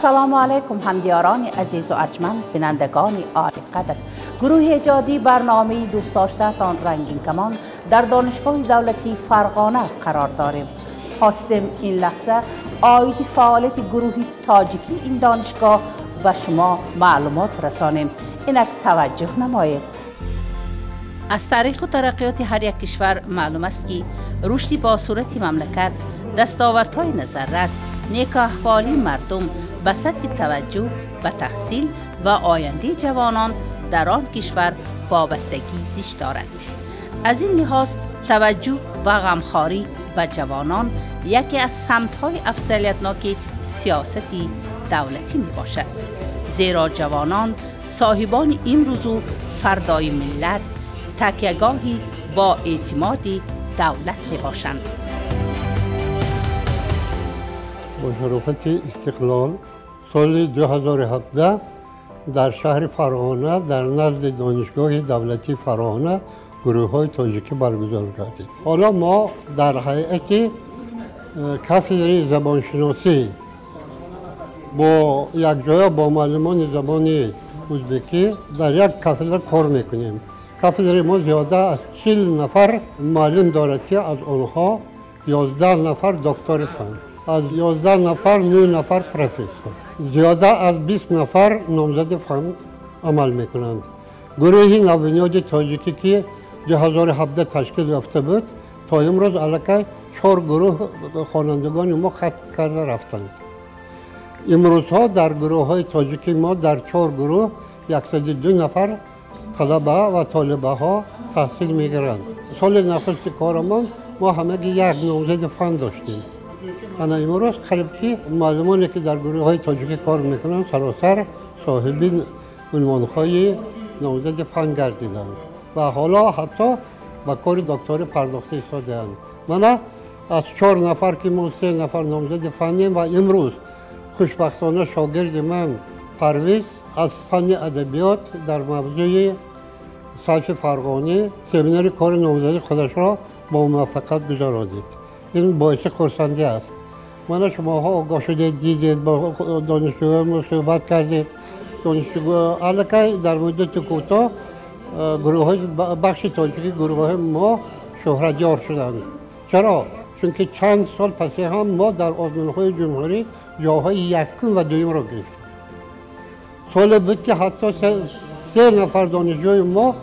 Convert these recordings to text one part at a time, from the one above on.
السلام علیکم همدیاران عزیز و ارجمند، بینندگان عالی قدر. گروه ایجادی برنامه دوست داشته‌تان رنگین کمان در دانشگاه دولتی فرغانه قرار داریم. خواستیم این لحظه عاید فعالیت گروه تاجیکی این دانشگاه و شما معلومات رسانیم. اینک توجه نمایید. از تاریخ و ترقیات هر یک کشور معلوم است که رشد با صورت مملکت، دستاوردهای نظررس، نیک احوالی مردم به سطح توجه به تحصیل و آینده جوانان در آن کشور وابستگی زیش دارد. از این لحاظ توجه و غمخواری به جوانان یکی از سمت‌های افضلیتناک سیاست دولتی می باشد، زیرا جوانان صاحبان امروز و فردای ملت، تکیه‌گاهی با اعتماد دولت می باشند. با شرافت استقلال سال 2017 در شهر فرغانه در نزد دانشگاه دولتی فرغانه گروه های تاجیکی برگزار کردیم. حالا ما در هیئت کافدر زبانشناسی با یک جای با معلمان زبان ازبکی در یک کافدر کار میکنیم. کافدر ما زیاده از 40 نفر معلم دارد که از آنها 11 نفر دکتر فن، از 11 نفر 9 نفر پروفسور، زیاده از 20 نفر نامزد فن عمل میکنند. گروه نوبنیاد تاجیکی که 2017 تشکیل یافته بود تا امروز الکی 4 گروه خوانندگان ما ختم کرده رفتند. امروزها در گروه های تاجیکی ما در 4 گروه 102 نفر طلبه و طالبه ها تحصیل میگیرند. سال نخست کارمان ما همگی یک نامزد فن داشتیم. انا امروز قریب که معلمانی که در گروه های تاجیکی کار میکنند سراسر صاحب عنوانهای نامزد فن گردیدند و حالا حتی به کار دکتری پرداخته ایستاده‌اند. من از 4 نفر که ما 3 نفر نامزد فنیم و امروز خوشبختانه شاگرد من پرویز از فن ادبیات در موضوع سیف فرغانی سمینار کار نامزدی خودش را با موفقیت گذرانید. این باعث خرسندی است. من شماها آگاه شده دیدید، با دانشجویان ما صحبت کردید. دانشجو الکی در مدت کوتاه گروه های بخش تاجیکی گروه های ما شهرتیار شدند. چرا؟ چون که چند سال پس هم ما در آزمون‌های جمهوری جاهای یکم و دوم را گرفتیم. سال بود که حتی 3 نفر دانشجوی ما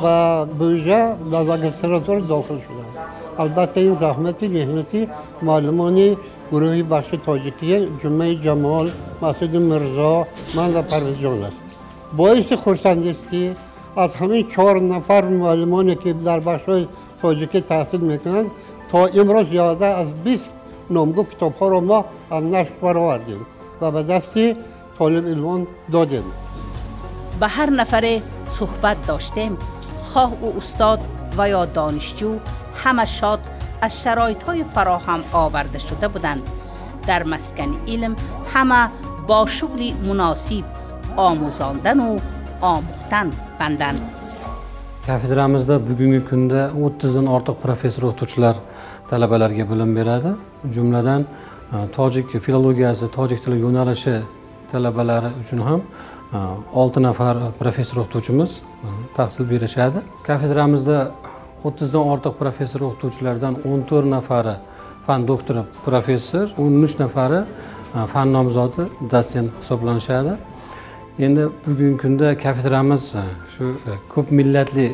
و بوژه و ماگستراتور داخل شدند. البته این زحمتی محنتی معلمان گروه بخش تاجیکی جمعه جمال، مسعود مرزا، من و پرویز جان است. باعث خرسندی است که از همین 4 نفر معلمانی که در بخش های تاجیکی تحصیل میکنند تا امروز زیاده از 20 نامگو کتاب ها را ما از نشر برآوردیم و به دست طالب علمان دادیم. به هر نفر صحبت داشتیم، خواه او استاد و یا دانشجو، همه شاد از شرایط های فراهم آورده شده بودند. در مسکن علم همه با شغل مناسب آموزاندن و آموختن بندند. Kafedramizda bugungi kunda 30 dan ortiq professor o'qituvchilar talabalarga bilim beradi. Jumladan tojik filologiyasi, tojik tili yo'nalishi talabalari uchun ham 6 nafar professor o'qituvchimiz tahsil berishadi. Kafedramizda 30 dan ortiq professor o'qituvchilardan 14 nafari fan doktori, professor, 13 nafari fan nomzodi, dotsent hisoblanishadi. Endi bugungi kunda kafedramiz shu ko'p millatli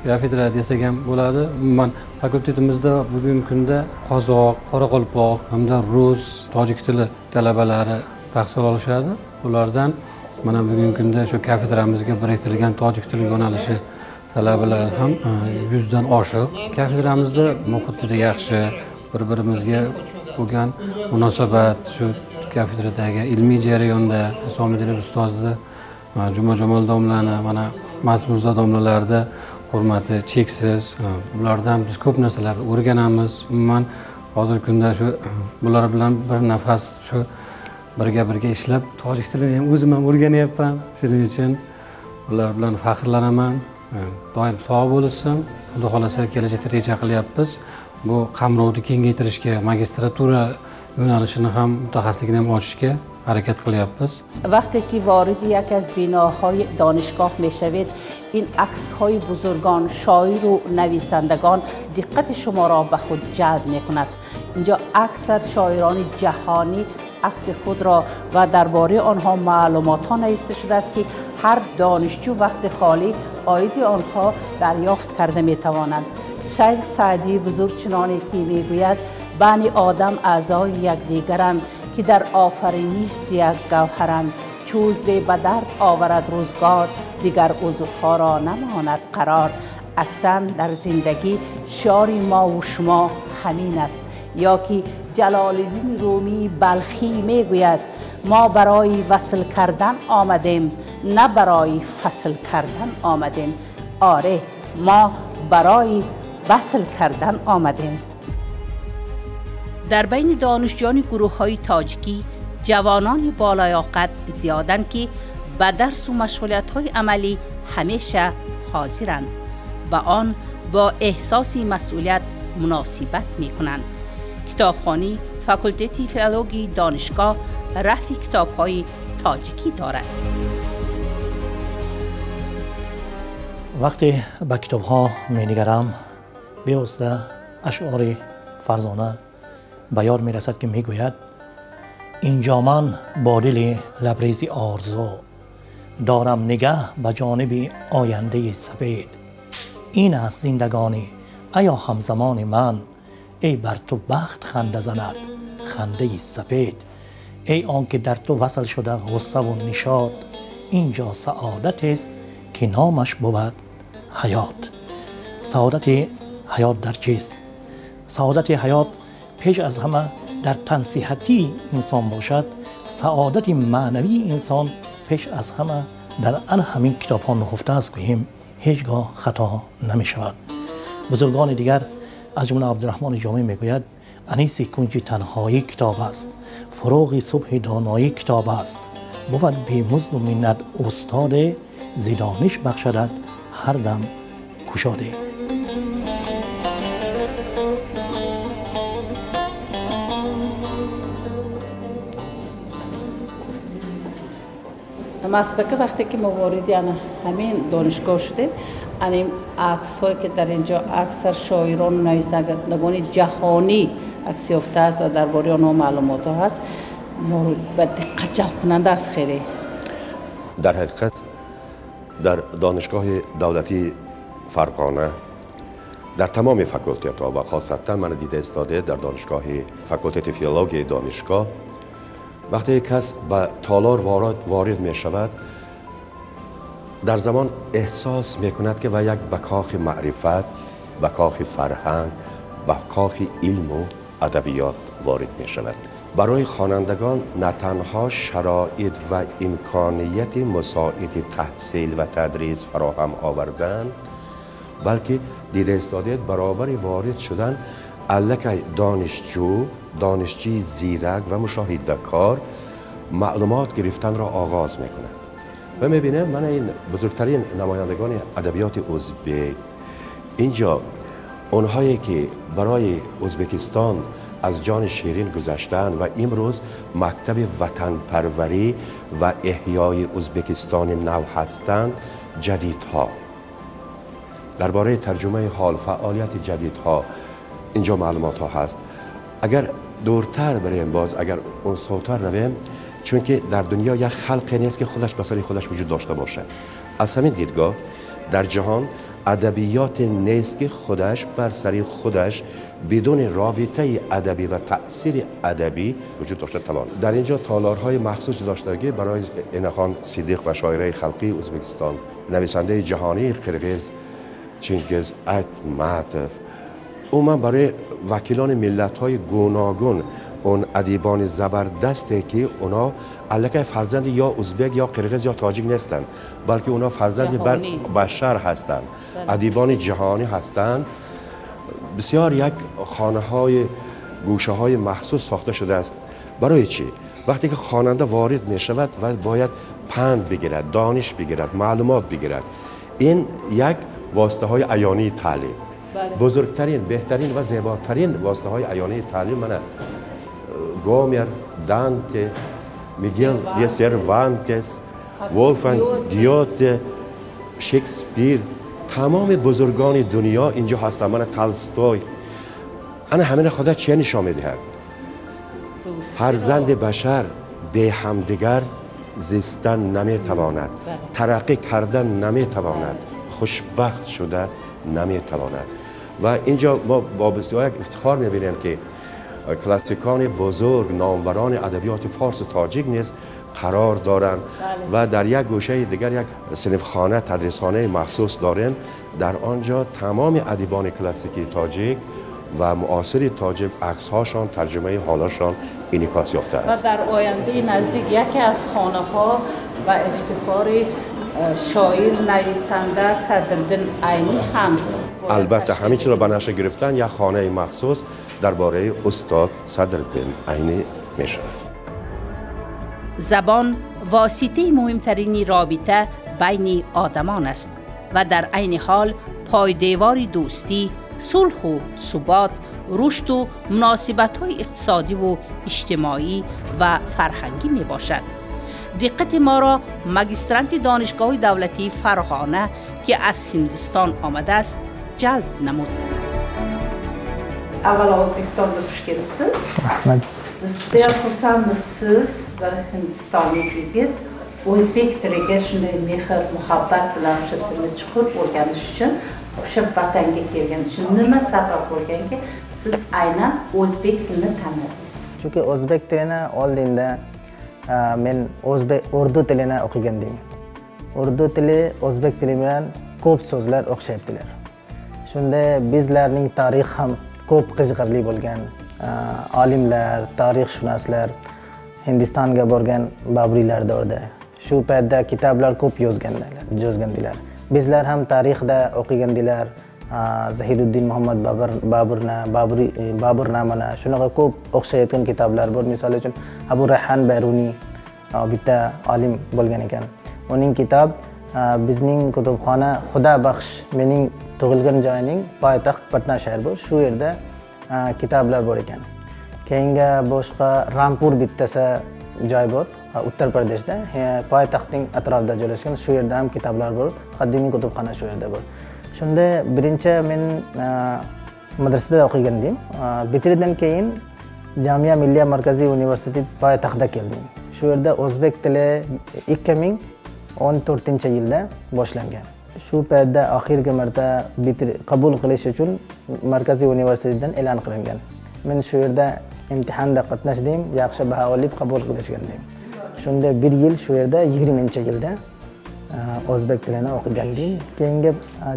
kafedra desak ham bo'ladi. Umuman fakultetimizda bugungi kunda qozoq, qoraqalpoq hamda rus, tojik tili talabalari tahsil olishadi. Ulardan mana bugungi kunda shu kafedramizga biriktirilgan tojik tili yo'nalishi talabalari ham 100 dan oshiq. Kafedramizda muhit juda yaxshi, bir-birimizga bo'lgan munosabat, shu kafedradagi ilmiy jarayonda Isomiddin ustozni, Juma Jamol domlani, mana Mazmurzo domlalarda hurmati cheksiz. Ulardan biz ko'p narsalarni o'rganamiz. Umuman hozirgi kunda shu bular bilan bir nafas shu birga ishlab tojik tilini ham o'zim ham o'rganyapman. Shuning uchun ular bilan faxrlanaman. Doim sog' bo'lsin. Xudo xolasa kelajakda reja qilyapmiz. Bu qamrovni kengaytirishga, magistratura yo'nalishini ham mutaxassisligini ham ochishga harakat qilyapmiz. وقتی که وارد یک از بناهای دانشگاه میشوید، این عکس‌های بزرگان، شاعر و نویسندگان دقت شما را به خود جلب میکند. اینجا اکثر شاعران جهانی عکس خود را و درباره آنها معلومات ها نوشته شده است که هر دانشجو وقت خالی عاید آنها دریافت کرده میتوانند. شیخ سعدی بزرگ چنانی که میگوید بنی آدم اعضای یکدیگرند که در آفرینش یک گوهرند، چوزه به درد آورد روزگار، دیگر عضوها را نماند قرار. اکثر در زندگی شعار ما و شما همین است. یا که جلال الدین رومی بلخی میگوید ما برای وصل کردن آمدیم، نه برای فصل کردن آمدیم. آره، ما برای وصل کردن آمدیم. در بین دانشجویان گروه های تاجیکی جوانان بالایاقت زیادند که به درس و مشغولیت های عملی همیشه حاضرند، به آن با احساس مسئولیت مناسبت می کنند. کتابخانه فاکولته فیلولوژی دانشگاه رفع کتاب های تاجیکی دارد. وقتی به کتاب ها می نگرم، بیوسته اشعار فرزانه به یاد می رسد که می گوید اینجا من با دل لبریزی آرزو دارم نگه به جانب آینده سپید، این است زندگانی ایا همزمان من، ای بر تو بخت خنده زند خنده سپید، ای آنکه در تو وصل شده غصه و نشاط، اینجا سعادت است که نامش بود حیات. سعادت حیات در چیست؟ سعادت حیات پیش از همه در تنصیحتی انسان باشد. سعادت معنوی انسان پیش از همه در آن همین کتاب ها نهفته است گوییم هیچگاه خطا نمی شود. بزرگان دیگر از جمله عبدالرحمن جامی میگوید انیس کنج تنهایی کتاب است، فروغ صبح دانایی کتاب است، بود بی مزد و منت استاد، ز دانش بخشدت هر دم کشاده. مستقه وقتی که ما وارد همین دانشگاه شدیم، این عکس هایی که در اینجا اکثر شاعران و نویسندگان جهانی عکس یافته است و درباره آنها معلومات ها هست، ما رو به دقت جلب کننده است. خیلی در حقیقت در دانشگاه دولتی فرغانه در تمام فاکولتت ها و خاصتا من دیده استاده در دانشگاه فاکولتت فیلولوژی دانشگاه، وقتی کس به تالار وارد می شود، در زمان احساس می کند که و یک به کاخ معرفت، به کاخ فرهنگ، به کاخ علم و ادبیات وارد می شود. برای خوانندگان نه تنها شرایط و امکانیت مساعد تحصیل و تدریس فراهم آوردند، بلکه دیده استاده برابر وارد شدن الکی دانشجوی زیرک و مشاهده‌کار معلومات گرفتن را آغاز میکند. و میبینم من این بزرگترین نمایندگان ادبیات ازبک اینجا، اونهایی که برای ازبکستان از جان شیرین گذشتن و امروز مکتب وطن پروری و احیای ازبکستان نو هستند، جدیدها درباره ترجمه حال، فعالیت جدیدها اینجا معلومات ها هست. اگر دورتر بریم، باز اگر اون سوتر رویم، چون که در دنیا یک خلقی نیست که خودش به سر خودش وجود داشته باشه. از همین دیدگاه در جهان ادبیات نیست که خودش بر سر خودش بدون رابطه ادبی و تأثیر ادبی وجود داشته تواند. در اینجا تالارهای مخصوص داشتگی برای انخان صدیق و شاعره خلقی ازبکستان، نویسنده جهانی قرقیز چینگیز ایتماتف، او برای وکیلان ملت‌های گوناگون، اون ادیبان زبردسته که اونا الکی فرزند یا ازبک یا قرقیز یا تاجیک نیستند، بلکه اونا فرزند بشر هستند، ادیبان جهانی هستند. بسیار یک خانه های گوشه های مخصوص ساخته شده است. برای چی؟ وقتی که خواننده وارد می شود و باید پند بگیرد، دانش بگیرد، معلومات بگیرد. این یک واسطه های عیانی تعلیم، بزرگترین، بهترین و زیباترین واسطه های عیانی تعلیم من Gomer, Dante, Miguel de Cervantes, Wolfgang Goethe، شکسپیر، تمام بزرگان دنیا اینجا هستند. من تولستوی. انا همین خدا چه نشان میدهد؟ فرزند بشر به همدیگر زیستن نمیتواند، ترقی کردن نمیتواند، خوشبخت شده نمیتواند. و اینجا ما با بسیار یک افتخار میبینیم که کلاسیکان بزرگ، ناموران ادبیات فارس و تاجیک نیز قرار دارند و در یک گوشه دیگر یک صنفخانه، تدریسخانه مخصوص داریم. در آنجا تمام ادیبان کلاسیکی تاجیک و معاصر تاجیک عکس‌هاشان، ترجمه حالاشان انعکاس یافته است. و در آینده نزدیک یکی از خانه ها و افتخار شاعر نویسنده صدرالدین عینی هم البته همین چیز را به نقشه گرفتن، یک خانه مخصوص درباره استاد صدرالدین عینی می شود. زبان واسطه مهمترین رابطه بین آدمان است و در عین حال پایدیوار دوستی، صلح و ثبات، رشد و مناسبت‌های اقتصادی و اجتماعی و فرهنگی می باشد. دقت ما را مگسترانت دانشگاه دولتی فرغانه که از هندوستان آمده است جلب نمود. Avvalo O'zbekistonga xush kelibsiz. Rahmat. Biz juda xursandmiz, siz bir hindistonlik yigit o'zbek tiliga shunday mehr, muhabbat bilan o'sha tilni chuqur o'rganish uchun o'sha vatanga kelgan uchun nima sabab bo'lganki siz aynan o'zbek tilini tanladingiz? Chunki o'zbek tilini oldinda men o'zbek urdu tilini o'qigandim. Urdu tili o'zbek tili bilan ko'p so'zlar o'xshaydilar. Shunda bizlarning tarix ham ko'p qiziqarli bo'lgan. Olimlar, tarixshunoslar Hindistonga borgan Baburiylar davrida shu paytda kitoblar ko'p yozgandilar. Bizlar ham tarixda o'qigandilar. Zahiriddin Muhammad Babur, Baburna, Baburi, Baburnamani shunaqa ko'p o'xshayotgan kitoblar bor. Misol uchun Abu Rayhan Beruniy bitta olim bo'lgan ekan. Uning kitob bizning kutubxona Xudobaxsh mening tug'ilgan joyining poytaxt Patna shahri bor. Shu yerda kitoblar bor ekan. Keyingi boshqa Rampur bittasi joy bor, Uttar Pradeshda, poytaxtning atrofida joylashgan. Shu yerda ham kitoblar bor. Qadimiy kutubxona shu yerda bor. Shunda birinchi men madrasada o'qigandim. Bitirdan keyin Jamia Millia Markaziy Universitet poytaxtda keldim. Shu yerda o'zbek tili 2014-yilda boshlangan. Shu paytda oxirgi marta qabul qilish uchun Markaziy universitetdan e'lon qilingan. Men shu yerda imtihonda qatnashdim, yaxshi baho olib qabul qilishgandim. Shunda bir yil shu yerda 20-yilda o'zbek tilini o'qigandim. Keyingi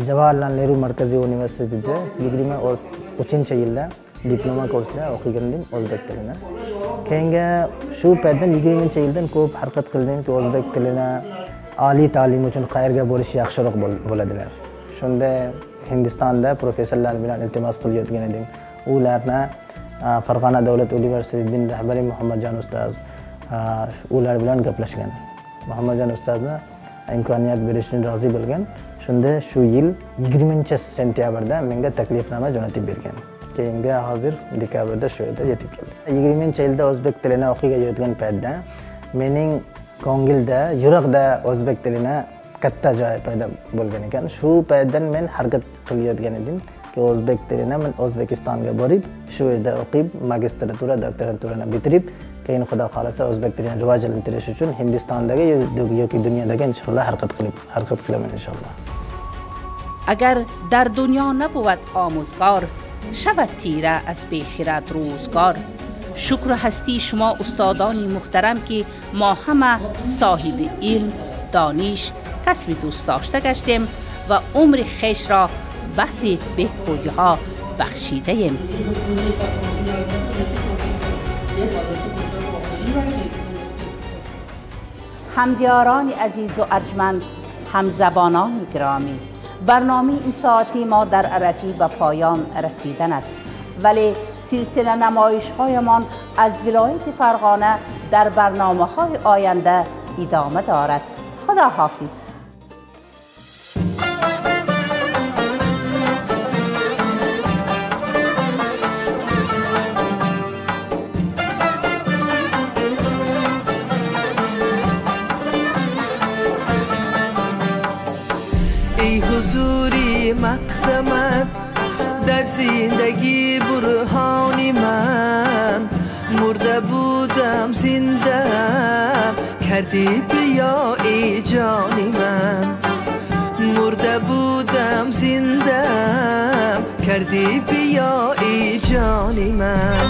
Jawaharlal Nehru Markaziy universitetida 23-yilda diploma kursida o'qigandim o'zbek tilini. Keyingi shu paytdan 20-yildan ko'p harakat qildimki o'zbek tilini oliy ta'lim uchun qayerga borish yaxshiroq bo'ladilar. Shunda Hindistonda professorlar bilan iltimos qilayotgan edim. Ularni Farg'ona davlat universitetining rahbari Muhammadjon ustoz ular bilan gaplashgan. Muhammadjon ustozni imkoniyat berish uchun rozi bo'lgan. Shunda shu yil 20-sentyabrda menga taklifnoma jo'natib bergan. Keyingi hozir dekabrda shu yerda yetib keldi. 20-yilda o'zbek tilini o'qiyotgan paytda mening ko'ngilda, yurakda o'zbek tilini katta joy paydo bo'lgan ekan. Shu paytdan men harakat qilayotgan edimki o'zbek tilini men O'zbekistonga borib, shu yerda o'qib, magistratura, doktoranturani bitirib, keyin Xudo xolasa o'zbek tilini rivojlantirish uchun Hindistondagi yoki dunyodagi inshaalloh harakat qilaman inshaalloh. Agar dar dunyo nabuvад omuzgor, شود تیره از بیخیرت روزگار. شکر هستی شما استادانی محترم که ما همه صاحب علم، دانش، کسب دوست داشته گشتیم و عمر خویش را بهر بهبودی ها بخشیده ایم. همدیاران عزیز و ارجمند، همزبانان گرامی، برنامه این ساعتی ما در عرفی به پایان رسیدن است، ولی سلسله نمایش هایمان از ولایت فرغانه در برنامه های آینده ادامه دارد. خدا حافظ. زندگی برهانی من، مرده بودم زنده کردی بیا ای جانی من، مرده بودم زنده کردی بیا ای جانی من.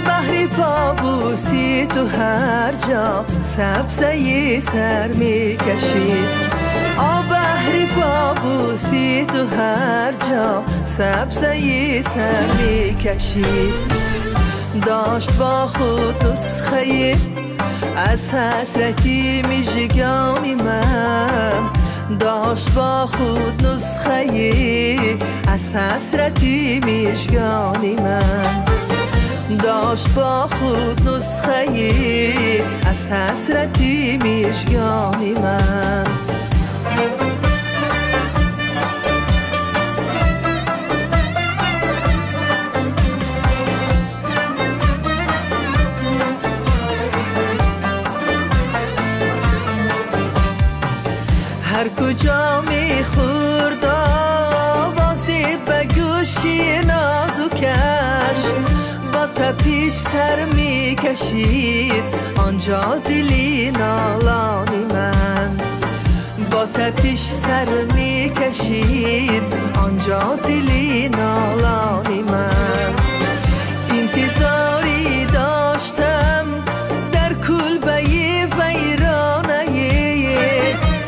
بهر پابوسی تو هر جا سبزه سر می کشید، بهر پابوسی تو هر جا سبزه سر می کشید. داشت با خود نسخه از حسرتی مژگانی من، داشت با خود نسخه از حسرتی مژگانی من، داشت با خود نسخه از حسرتی مژگانی من. هر کجا می خورد آوازی به گوشی نازکش، با تپیش سر می کشید آنجا دلی نالانی من، با تپیش سر می کشید آنجا دلی نالانی من. انتظاری داشتم در کلبه ویرانه،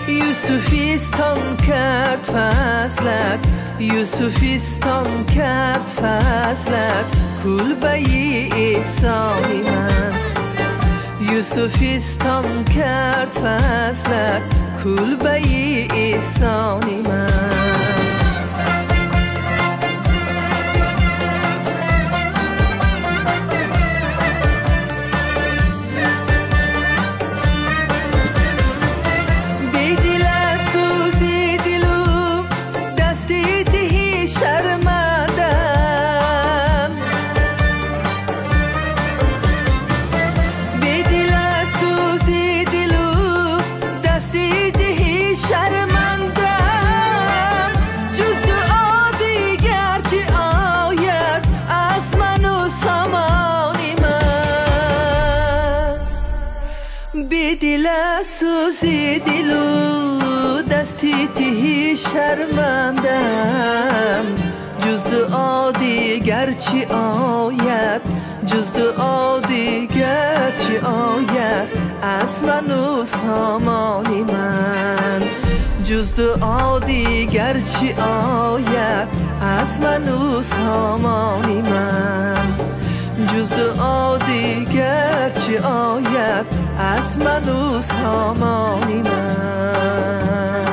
یوسفیستان کرد فصلت، یوسفیستان کرد فصلت کلبه احسانی من، یوسفیستان کرد فصلت کلبه احسانی من. سوزی دلو دستی تهی شرمندم، جز دعا دیگر چی آید، جز دعا دیگر چی آید از من و سامانی من، جز دعا دیگر چی آید از من و سامانی من، جز دعا دیگر چی آید از من و سامانی من.